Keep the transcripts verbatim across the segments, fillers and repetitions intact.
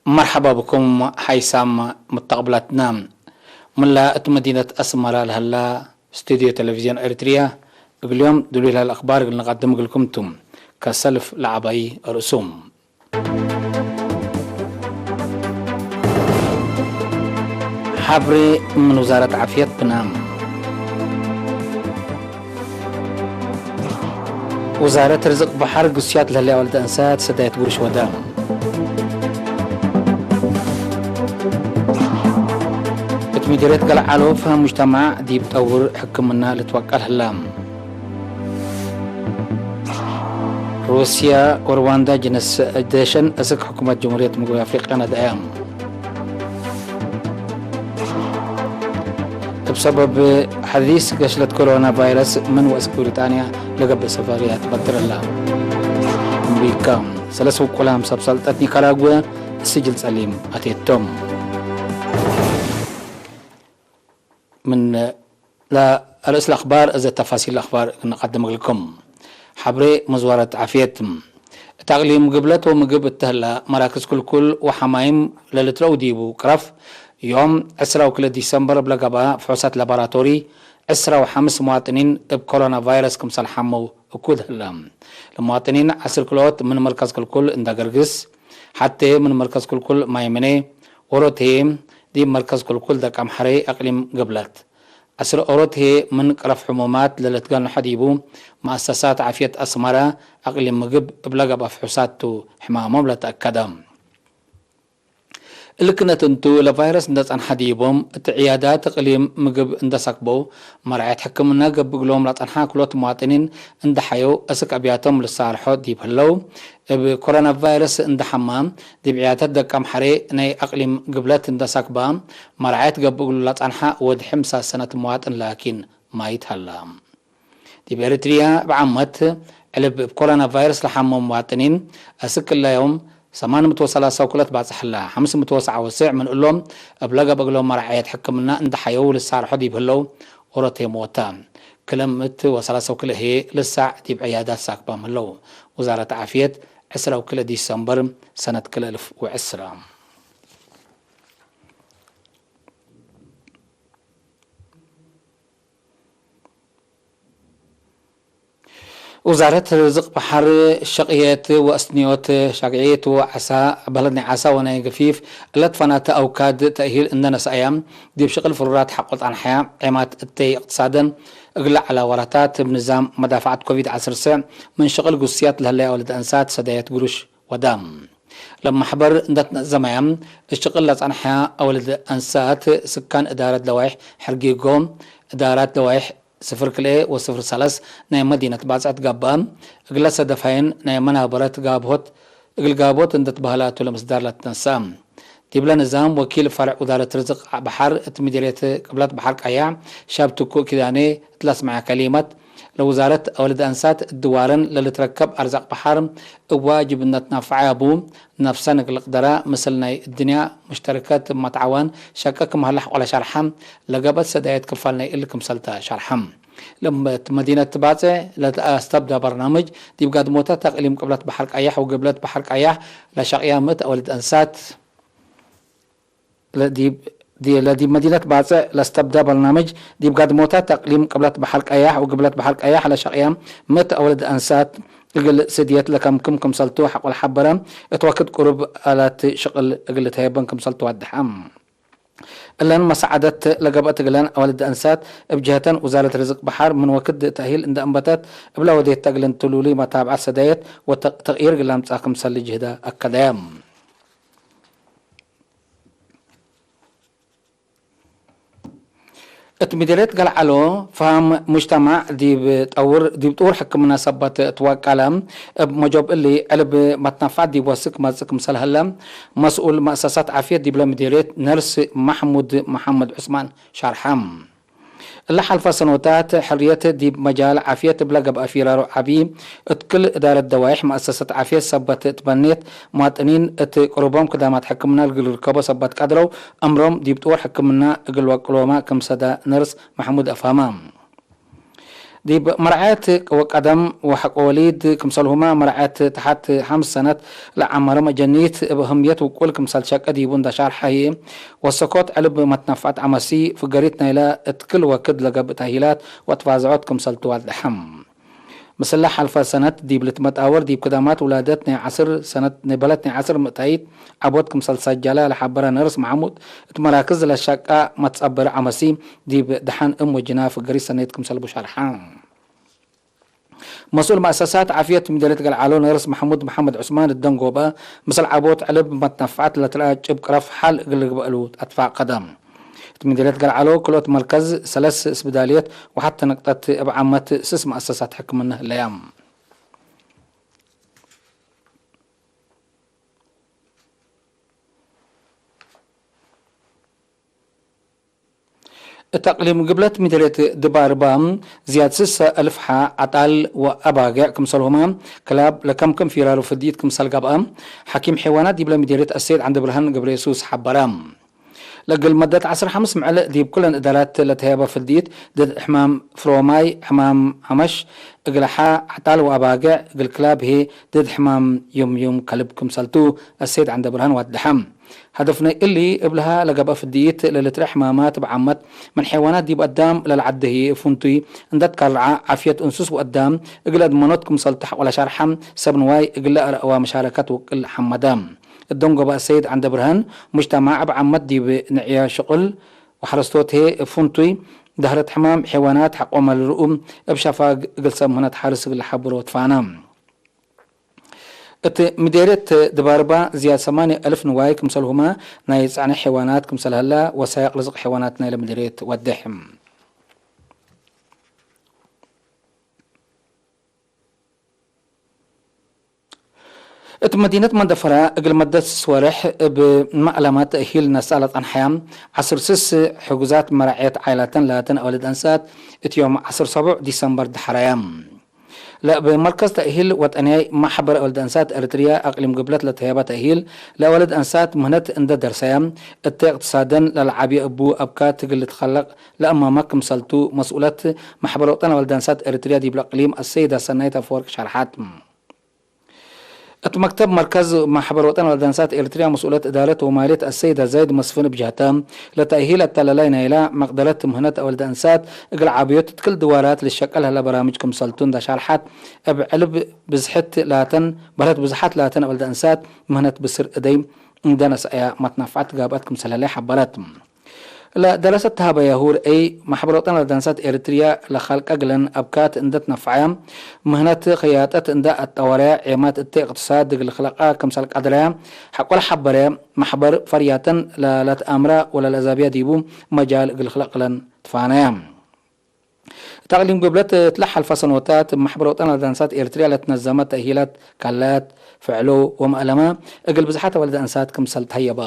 መርሐባ ብኩም ሓይሳም ሙተቅብላትና። ምላ እት መዲነት አስመረ ለሀላ ስቱድዮ ቴሌቪዝዮን ኤሪትርያ፣ እግል ዮም ድሉይ ለሀለ አክባር እግል ንቀድም እግልኩም ቱ። ከሰልፍ ለዐባይ ርእሱም። ሐብሬ ምን ውዛረት ዓፍየት ብነ። ውዛረት ርዝቅ በሐር ግሱያት ለህለያ ወልደ እንሳት ሰዳየት ጉርሽ ወደ። እት ምዲርየት ገልዓሎ ፈሀም ሙጅተማዕ ዲብ ጠውር ሕክምና ልትወቀል ህለ። ሩስያ ወርዋንዳ ጅንስ ደሸን እስክ ሕኩመት ጀምሁርየት ምግብ አፍሪቅያ ነድአያ። እብ ሰበብ ሐዲስ ገሽለት ኮሮና ቫይረስ ምን ወእስክ ብሪጣንያ ለገብእ ሰፈርያት በጥረላ። አምሪካ ሰለስ ውቁላም ሰብ ሰልጠት ኒካራጓ ስጅል ጸሊም አቴቶም። ምን ለአርእስ ለአክባር እዘ ተፋሲል ለአክባር እንቀድም እግልኩም። ሐብሬ መዝዋረት ዓፍየት። እት አቅሊም ግብለት ወምግብ እተ ህላ መራክዝ ክልኩል ወሐማይም ለልትረኡ ዲቡ ቅረፍ፣ ዮም ዕስራ ወክልኤ ዲሰምበር እብ ለገብአ ፍሑሳት ላቦራቶሪ፣ ዕስራ ወሐምስ መዋጥኒን እብ ኮሮና ቫይረስ ክምሰል ሐመው እኩድ ህለ። ለመዋጥኒን ዐስር ክልኦት ምን መርከዝ ክልኩል እንደ ገርግስ፣ ሐቴ ምን መርከዝ ክልኩል ማይምኔ፣ ኦሮት ህዬ ዲብ መርከዝ ክልኩል ደቀምሐሬ አቅሊም ግብለት። ዐስር ኦሮት ህዬ ምን ቅረፍ ሕሙማት ለልትገንሖ ዲቡ መአሰሳት ዓፍየት አስመረ አቅሊም ምግብ እብ ለገብአ ፍሑሳት ቱ ሕማሞም ለተአከደ። እሊ ክነት እንቱ ለቫይረስ እንደ ጸንሐ ዲቦም እት ዕያዳት እቅሊም ምግብ እንደ ሰክበው፣ መርዐየት ሕክምና ገብእ እግሎም ለጸንሐ ክልኦት መዋጥኒን እንደ ሐየው፣ እስክ አብያቶም ልሳርሖ ዲብ ህለው፣ እብ ኮሮና ቫይረስ እንደ ሐማ፣ ዲብ ዕያደት ደቀምሐሬ ናይ አቅሊም ግብለት እንደ ሰክባ፣ መርዐየት ገብእ እግሉ ለጸንሐ ወድ ሕምሳ ሰነት መዋጥን ላኪን ማይት ሀላ። ዲብ ኤሪትርያ እብ ዓመት ዕልብ እብ ኮሮና ቫይረስ ለሐመው መዋጥኒን፣ እስክ እለ ዮም ሰማን ምእት ወሰላሳ ወክልኤት ባጽሕ ህለ። ሐምስ ምእት ወሰብዓ ወስዕ ምን እሎም እብ ለገብእ እግሎም መርዐየት ሕክምና እንደ ሐየው ልሳርሖ ዲብ ህለው፣ ኦሮት ህዬ ሞተ። ክለ ምእት ወሰላሳ ወክልኤ ህዬ ልሳዕ ዲብ ዕያዳት ሳክባም ህለው። ውዛረት ዓፍየት፣ ዕስራ ወክልኤ ዲሰምበር ሰነት ክልኤ እልፍ ወዕስራ። ውዛረት ርዝቅ በሐር፣ ሸቅየት ወአስንዮት ሻግዒት ወዐሳ፣ በህለት ናይ ዐሳ ወናይ ገፊፍ እለ ትፈናተ አውካድ ተእሂል እንደ ነስአያ፣ ዲብ ሽቅል ፍሩራት ሐቆ ጸንሐያ፣ ዔማት እተይ እቅትሳደን እግለ ዐለ ወራታት እብ ንዛም መዳፈዐት ኮቪድ ዐስር ስዕ ምን ሽቅል ግሱያት ለህለያ ወልደ እንሳት ሰዳየት ግሩሽ ወደ። ለመሕበር እንደ ትነዘመያ፣ እት ሽቅል ለጸንሐያ አወልድ አንሳት ስካን እዳረት ለዋይሕ ሕርጊጎ፣ እዳራት ለዋይሕ ስፍር ክልኤ ወስፍር ሰለስ ናይ መዲነት ባጽዕ ትገብአ፣ እግለ ሰደፋይን ናይ መናበረት ጋብሆት፣ እግል ጋብሆት እንደ ትበህላቱ ለምስዳር ለትነሰአ። ዲብለ ንዛም ወኪል ፈርዕ ውዳረት ርዝቅ በሐር እት ምዲርየት ቅብለት በሐር ቀያሕ ሻብ ትኩእ ኪዳኔ እት ለአስመዐ ከሊመት፣ ለውዛረት አወልድ አንሳት እድዋረን ለልትረከብ አርዛቅ በሐር እብ ዋጅብ እንደ ትናፈዐ አቡ፣ ነፍሰን እግል ቅደራ ምስል ናይ እድንያ ሙሽተርከት እብ መትዓዋን ሸቀ ክም ሀለ ሐቆለ ሸርሐ፣ ለገብአት ሰዳየት ክፋል ናይ እሊ ክምሰልተ ሸርሐ። ለእት መዲነት ባጽዕ ለተአስተብዳ በርናምጅ ዲብ ጋድሞታት አቅሊም ቅብለት በሐር ቀያሕ ወግብለት በሐር ቀያሕ ለሸቅያ ምእት አወልድ አንሳት፣ ለዲብ፣ ዲ-፣ ለዲብ መዲነት ባጽዕ ለስተብዳ በርናምጅ፣ ዲብ ጋድሞታት አቅሊም ቅብለት በሐር ቀያሕ ወግብለት በሐር ቀያሕ ለሸቅያ ምእት አወልድ አንሳት እግል ስድየት ለከምክም ክምሰልቱ ሐቆ ለሐበረ፣ እት ወክድ ቅሩብ አላት ሽቅል እግል ልትሀየበን ክምሰልቱ ወደሐ። እለን መሳዕደት ለገብአት እግለን አወልድ አንሳት፣ እብ ጀህተን ውዛረት ርዝቅ በሐር ምን ወክድ ተእሂል እንደ አንበተት፣ እብለ ወዴት እግልን ትሉሊ መታብዐት ሰዳየት ወተቅ-፣ ተቅይር እግል አምጽአ ክምሰል ልጅህደ አከደየ። እት ምዲርየት ገልዓሎ፣ ፈሀም ሙጅተማዕ ዲብ ጠውር፣ ዲብ ጥውር ሕክምና ሰበት ትወቀለ፣ እብ መጆብ እሊ፣ ዕልብ መትነፋዕ ዲብ ወስክ መጽእ ክምሰል ህለ፣ መስኡል መአሰሳት ዓፍየት ዲብለ ምዲርየት ነርስ መሕሙድ መሐመድ ዑስማን ሸርሐ። እለ ሐልፈ ሰኖታት፣ ሕርየት ዲብ መጃል ዓፍየት እብለ ገብአ ፊራሮ ዐቢ፣ እት ክል እዳረት ደዋይሕ መአሰሰት ዓፍየት ሰበት ትበኔት፣ መዋጥኒን እት ቅሩቦም ክዳማት ሕክምና እግል ልርከቦ ሰበት ቀድረው፣ እምሮም ዲብ ጥውር ሕክምና እግል ወቅሎመ ክምሰደ ነርስ መሕሙድ አፍሀመ። ዲብ መርዐየት ወቀደም ወሐቆ ወሊድ ክምሰልሁመ መርዐየት ተሐት ሐምስ ሰነት ለዐመረ መአጀኒት እብ አህምየት ውቁል ክምሰል ሸቄ ዲቡ እንደ ሻርሐ ህዬ፣ ወሰኮት ዕልብ መትነፍዐት ዐመሲ፣ ፍገሪት ናይለ እት ክል ወክድ ለገብእ ተእሂላት ወትፋዝዖት ክምሰልቱ ዋድሐ። ምስለ ሐልፈ ሰነት ዲብ ልትመጣወር ዲብ ክዳማት ውላደት ናይ ዐስር ሰነት፣ ናይ በለት ናይ ዐስር ምእታይት ዐቦት ክምሰል ሰጀለ ለሐበረ ነርስ መሐሙድ፣ እት መራክዝ ለሸቃ መትጸበረ ዐመሲ ዲብ ደሐን እም ወጅና ፍገሪት ሰኔት ክምሰል ቡ ሸርሐ። መስኡል መአሰሳት ዓፍየት ምዴርየት ገልዓሎ ነርስ መሐሙድ መሐመድ ዑስማን እት ደንጎበ፣ ምስል ዐቦት ዕልብ መትነፍዐት ለትለአጭብ ቅረፍ ሐል እግል ልግበእ እሉ አትፋቀደ። እት ምዴርየት ገልዓሎ ክልኦት መርከዝ ሰለስ እስብዳልየት ወሐተ ንቅጠት እብ ዓመት ስስ መአሰሳት ሕክምነ ህለያ። እት አቅሊም ግብለት ምዴርየት ድባርባ ዝያድ ስሰ እልፍ ሐ አጣል ወአባጌዕ ክምሰልሁመ ክላብ ለከምክም ፊራሩ ፍድይት ክምሰል ገብአ፣ ሐኪም ሐይዋናት ዲብለ ምዴርየት አሰይድ ዐንደብርሃን ገብረየሱስ ሐበረ። ለእግል መደት ዐስር ሐምስ ምዕል ዲብ ኩለን እዳራት ለተህየበ ፍድይት ድድ ሕማም ፍሮማይ፣ ሕማም ሐመሽ፣ እግል ሐ አጣል ወአባጌዕ፣ እግል ክላብ ህዬ ድድ ሕማም ዩምዩም ከልብ ክምሰልቱ አሰይድ ዐንደብርሃን ዋድሐ። ሀደፍ ናይ እሊ እብልሃ ለገብአ ፍድይት ለልትረአ ሕማማት እብ ዓመት ምን ሐይዋናት ዲብ አዳም ለልዐዴ ህዬ ፍንቱይ እንደ ትከረዐ ዓፍየት እንሱስ ወአዳም እግል አድመኖት ክምሰልቱ ሐቆ ለሻርሐ ሰብ ንዋይ እግለ አርአዋ መሻረከት ውቅል ሐመደ። እት ደንጎበ አሰይድ ዐንደብርሃን፣ ሙጅተማዕ እብ ዓመት ዲብ ንዕየ ሽቁል ወሐረስቶት ህዬ እብ ፍንቱይ ዳህረት ሕማም ሐይዋናት ሐቆመ ልርኡ እብ ሸፋግ እግል ሰብ ምህነት ሐርስ እግል ለሐብሮ ትፋነ። እት ምዴርየት ድባርባ ዝያድ ሰማንየ አልፍ ንዋይ ክምሰልሁመ ናይ ጸዕነ ሐይዋናት ክምሰል ሀላ ወሳይቅ ርዝቅ ሐይዋናት ናይለ ምዴርየት ወዴሕ። እት መዲነት መንደፈራ እግል መደት ስስ ወሬሕ እብ መእለመ ተእሂል ነስአ ለጸንሐያ ዐስር ስስ ሕጉዛት መራዕየት ዓይላተን ላተን አወልድ አንሳት እት ዮም ዐስር ሰቡዕ ዲሰምበር ደሐረያ። ለእብ መርከዝ ተእሂል ወጠንያይ ማሕበር አወልድ አንሳት ኤረትርያ አቅሊም ግብለት ለተህየበ ተእሂል ለአወልድ አንሳት ምህነት እንደ ደርሰያ እተ እቅትሳደን ለለዓብየ እቡ አብካት እግል ልትከለቅ ለአማመ ክምሰልቱ መስኡለት ማሕበር ወጠን አወልድ አንሳት ኤረትርያ ዲብለ አቅሊም አሰይዳ ሰናይት አፈወርቅ ሸርሐት። እት መክተብ መርከዝ ማሕበር ወጠን ወለደንሳት ኤርትርያ መስኡለት እዳረት ወማልየት አሰይድ አዛይድ መስፍን እብ ጀህተ፣ ለተእሂል አተላላይ ናይላ መቅደረት ምህነት አወልደ እንሳት እግል ዓብዮት እት ክል ድዋራት ልሸቀል ህለ በራምጅ ክምሰልቱ እንዳ ሻርሐት፣ እብ ዕልብ ብዝሕት ላተን በረት ብዝሓት ላተን አወልደ እንሳት ምህነት ብስር እደይ እንደ ነስአያ መትነፍዐት ጋብአት ክምሰል ህለ ሐበረት። ለደረሰት ተሀበያሁ ርአይ፣ ማሕበር ወጠን ለደንሳት ኤርትርያ ለከልቀ ግለን አብካት እንደ ትነፈዐ፣ ምህነት ኸያጠት እንደ አትጠወረ፣ ዔማት እተ እቅትሳድ እግል ክለቀ ክምሰል ቀድረ፣ ሐቆለ ሐበረ፣ ማሕበር ፈርያተን ለለትአምረ ወለለአዛብያ ዲቡ መጃል እግል ክለቅ ግለን ትፋነየ። እት አቅሊም ግብለት እት ለሐልፈ ሰኖታት፣ እብ ማሕበር ወጠን ለደንሳት ኤርትርያ ለትነዘመ ተእሂላት ካላት፣ ፍዕሎ ወመአለመ እግል ብዝሓት አወልደ እንሳት ክምሰል ተሀየበ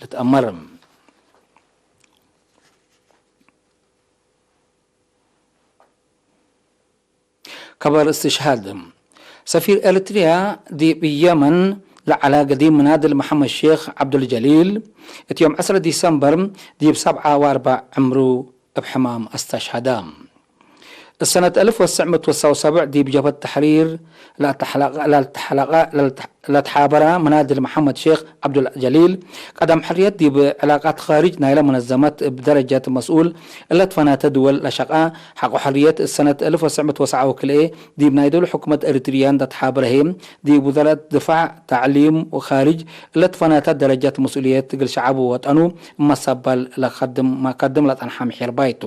ልትአመር። ከበር እስትሽሃድ። ሰፊር ኤርትርያ ዲብ የመን ለዐለ ገዲም ምናድል መሐመድ ሼክ ዐብዱልጀሊል፣ እት ዮም ዐስር ዲሰምበር ዲብ ሰብዓ ወአርበዕ ዕምሩ እብ ሕማም አስተሽሀደ። እሰነት አልፍ ወትስዕ ምእት ወሰብዓ ወሰብዕ ዲብ ጀብሀት ተሕሪር ለአተሐለቀ፣ ለልተሐለቀ፣ ለልተ-፣ ለትሓበረ ምናድል መሐመድ ሼክ ዐብዱልጀሊል፣ ቀደም ሕርየት ዲብ ዕላቃት ካርጅ ናይለ መነዘመት እብ ደረጀት መስኡል እለ ትፈናተ ድወል ለሸቀ፣ ሐቆ ሕርየት እሰነት አልፍ ወትስዕ ምእት ወሰብዓ ወክልኤ ዲብ ናይ ዶል ሕኩመት ኤሪትርያ እንደ ተሓበረ ህዬ፣ ዲብ ውዘረት ድፋዕ፣ ተዕሊም ወካርጅ እለ ትፈናተ ደረጀት መስኡልየት እግል ሸዐቡ ወወጠኑ መሰባል ለከድም፣ መከድም ለጸንሐ ምሒር ባይቱ።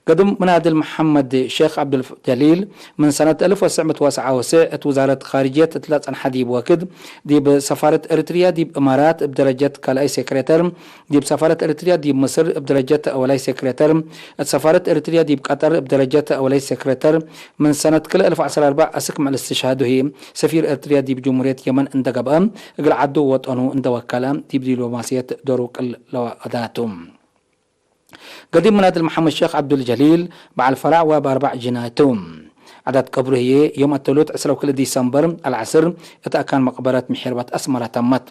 ገድም ምናድል መሐመድ ሼክ ዐብዱልጀሊል፣ ምን ሰነት አልፍ ወትስዕ ምእት ወሰብዓ ወትስዕ እት ውዛረት ካርጅየት እትለ ጸንሐ ዲብ ወክድ፣ ዲብ ሰፋረት ኤሪትርያ ዲብ እማራት እብ ደረጀት ካልኣይ ሴክሬተር፣ ዲብ ሰፋረት ኤሪትርያ ዲብ ምስር እብ ደረጀት አወላይ ሴክሬተር፣ እት ሰፋረት ኤሪትርያ ዲብ ቀጠር እብ ደረጀት አወላይ ሴክሬተር፣ ምን ሰነት ክልኤ አልፍ ወዐስር አርበዕ አስክ ምዕል እስትሽሃዱ ህዬ፣ ሰፊር ኤሪትርያ ዲብ ጅምሁርየት የመን እንደ ገብአ፣ እግል ዐዱ ወወጠኑ እንደ ወከለ፣ ዲብ ዲፕሎማስየት ዶሩ ቅል ለወአዳቱ። ገዲም ምናድል መሐመድ ሼክ ዐብዱልጀሊል በዐል ፈራዕ ወበአርበዕ ጅናይ ቱ። ዐዳድ ቀብሩ ህዬ ዮም አተሉት ዕስራ ወክልኤ ዲሰምበር አልዐስር እት አካን መቅበረት ምሒርበት አስመረ ተመት።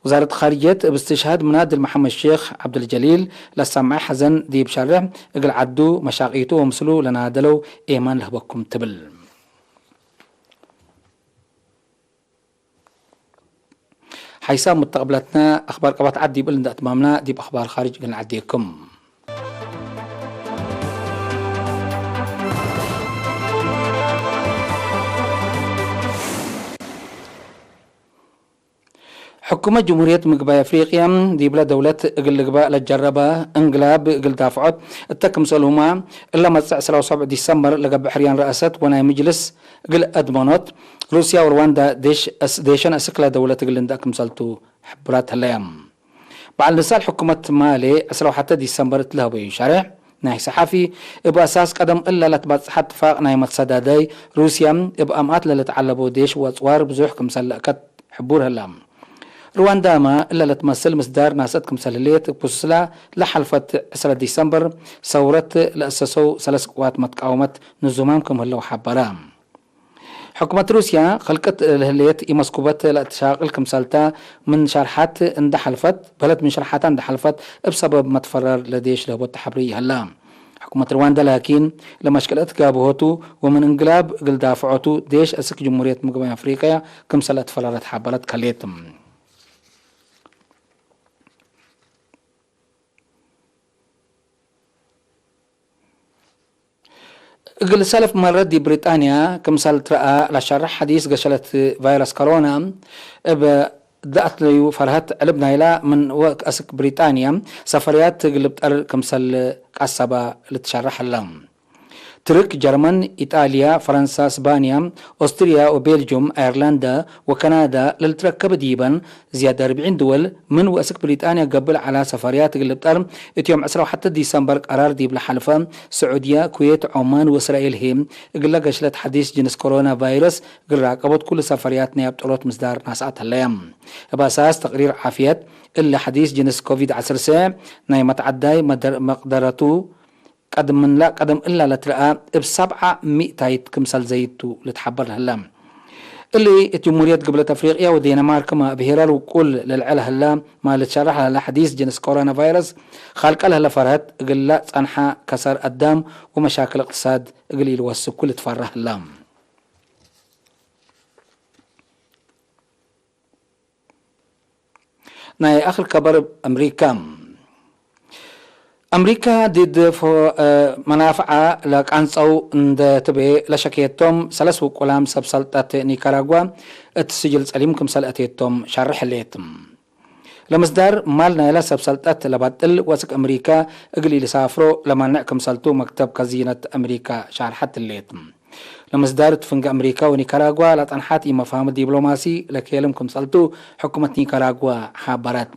ወዛረት ካርጅየት እብ እስትሽሃድ ምናድል መሐመድ ሼክ ዐብደልጀሊል ለሰምዐ ሐዘን ዲብ ሸርሕ፣ እግል ዐዱ፣ መሻቂቱ ወምስሉ ለናደለው ኤማን ለህበኩም ትብል። ሓይሳም ሙተቅብለትነ፣ አኽባር ቀበት ዐድ ዲብ እል እንደ አትማምና፣ ዲብ አኽባር ካርጅ እግል ነዐዴኩም። ሕኩመት ጅምሁርየት ምግባይ አፍሪቅየ፣ ዲብለ ደውለት እግል ልግበእ ለጀረበ እንግላብ እግል ዳፍዖት እተ ክምሰልሁመ፣ እለ መጽእ ዕስራ ወሰብዕ ዲሰምበር ለገብእ ሕርያን ረአሰት ወናይ ምጅልስ እግል አድመኖት፣ ሩስያ ወርዋንዳ ዴሽ አስ-፣ ዴሸን አስክለ ደውለት እግል ልንደእ ክምሰልቱ ሕብራት ህለየ። በዐል ንሳል ሕኩመት ማሌ ዕስራ ወሐተ ዲሰምበር እት ለሀበዩ ሸሬሕ ናይ ሰሓፊ፣ እብ አሳስ ቀደም እለ ለትባጽሐ እትፋቅ ናይ መትሰዳዳይ፣ ሩስያ እብ አምኣት ለልትዐለቦ ዴሽ ወአጽዋር ብዙሕ ክምሰል ለእከት ሕቡር ህለ። ርዋንዳመ እለ ለትመስል ምስዳር ናስአት ክምሰል ህሌት፣ እብ ክሱስላ ለሐልፈት ዕስረ ዲሰምበር ሰውረት ለአሰሰው ሰለስ ቅዋት መትቃወመት ንዙማም ክም ህለው ሐበረ። ሕኩመት ሩስያ፣ ከልቅት ለህሌት ኢመስኩበት ለአትሻቅል ክምሰልታ ምን ሸርሓት እንደ ሐልፈት፣ በህለት ምን ሸርሓታ እንደ ሐልፈት፣ እብ ሰበብ መትፈረር ለዴሽ ለህቦት ተሐብሪ ይሀላ። ሕኩመት ርዋንዳ ላኪን፣ ለመሽክለት ጋብሆቱ ወምን እንግላብ እግል ዳፍዖቱ ዴሽ አስክ ጅሙርየት ምግባይ አፍሪቅያ ክምሰል አትፈረረት ሐበረት ከሌት። እግል ሰልፍ መረ ዲብ ብሪጣንያ ክምሰል ትረአ ለሸርሕ ሐዲስ ገሸለት ቫይረስ ኮሮና፣ እብ ደአትለዩ ፈርሀት ዕልብ ናይላ ምን ወአስክ ብሪጣንያ ሰፈርያት እግል ልብጠር ክምሰል ቀሰባ ልትሸረሕ ህለ። ትርክ፣ ጀርመን፣ ኢጣልያ፣ ፈረንሳ፣ ስባንያ፣ ኦስትርያ ወቤልጁም፣ አየርላንደ ወከናዳ ለልትረከብ ዲበን፣ ዝያድ አርብዒን ድወል ምን ወአስክ ብሪጣንያ ገብእ ለዐላ ሰፈርያት እግል ልብጠር፣ እት ዮም ዕስራ ወሐተ ዲሰምበር ቀራር ዲብ ለሐልፈ፣ ስዑድየ፣ ኩዌት፣ ዖማን ወእስራኤል ህዬ፣ እግለ ገሽለት ሐዲስ ጅንስ ኮሮና ቫይረስ እግል ራቀቦት ኩሉ ሰፈርያት ናይ አብጠሮት ምስዳር ናስአት ህለየ። እብ አሳስ ተቅሪር ዓፍየት፣ እሊ ሐዲስ ጅንስ ኮቪድ ዐሰርተ፣ ናይ መትዐዳይ መደር-፣ መቅደረቱ፣ ቀደም ምንላ ቀደም እላ ለትረአ እብ ሰብዓ ሚእታይት ክምሰል ዘይድ ቱ ልትሐበር ለህለ። እሊ እት ጅሙርየት ግብለት አፍሪቅያ ወዴንማርክመ እብ ሄራር ውቁል ለልዐለ ህለ፣ ማል ልትሸረሕ ለህለ ሐዲስ ጅንስ ኮሮና ቫይረስ፣ ካልቀ ለህለ ፈርሀት እግለ ጸንሐ ከሰር አዳም ወመሻክል እቅትሳድ እግል ኢልወስኩ ልትፈረህ ህለ። ናይ አክር ከበር እብ አምሪካ። አምሪካ ዲድ ፎ-፣ እ፣ መናፍዓ ለቃንጸው እንደ ትቤ ለሸክየቶም ሰለስ ውቁላም ሰብ ሰልጠት ኒካራጓ እት ስጅል ጸሊም ክምሰል አቴቶም ሸርሕ ህሌት። ለምስዳር ማል ናይለ ሰብ ሰልጠት ለባጥል ወስክ አምሪካ እግል ኢልሳፍሮ ለማንዕ ክምሰልቱ መክተብ ከዚነት አምሪካ ሻርሐት ህሌት። ለምስዳር እት ፍንጌ አምሪካ ወኒካራጓ ለጸንሐት ኢመፋህም ዲብሎማሲ ለኬልም ክምሰልቱ ሕኩመት ኒካራጓ ሐበረት።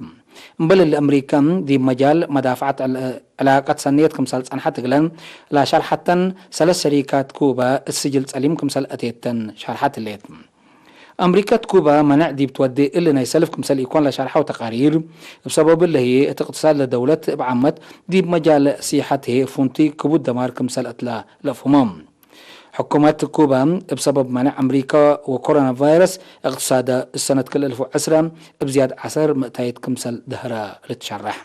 እምበል እሊ አምሪካ ዲብ መጃል መዳፍዐት ዕል-፣ ዕላቀት ሰኔት ክምሰል ጸንሐት እግለን ለሸርሐተን ሰለስ ሸሪካት ኩበ እት ስጅል ጸሊም ክምሰል አቴተን ሸርሐት ህሌት። አምሪካ እት ኩበ መነዕ ዲብ ትወዴ እሊ ናይ ሰልፍ ክምሰል ኢኮን ለሸርሐው ተቃሪር፣ እብ ሰበብ እሊ ህዬ እት እቅትሳድ ለደውለት እብ ዓመት ዲብ መጃል ሲሐት ህዬ ፉንቲ ክቡድ ደማር ክምሰል እትለ ለአፍህሞ። ሕኩመት ኩበ እብ ሰበብ መነዕ አምሪካ ወኮሮና ቫይረስ እቅትሳደ እሰነት ክል እልፍ ወዕስረ እብ ዝያድ ዐሰር ምእታይት ክምሰል ደህረ ልትሸረሕ።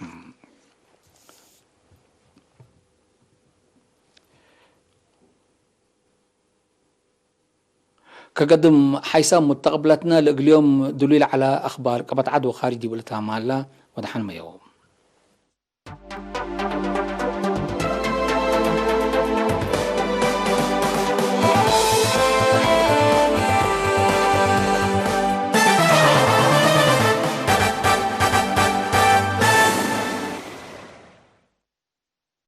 ከገድም ሓይሳም ሙተቅብለትነ ለእግልዮም ድሉይ ለዐለ አኽባር ቀበት ዐድ ወካሪ ዲቡ ልታማላ ወደሐን መየው።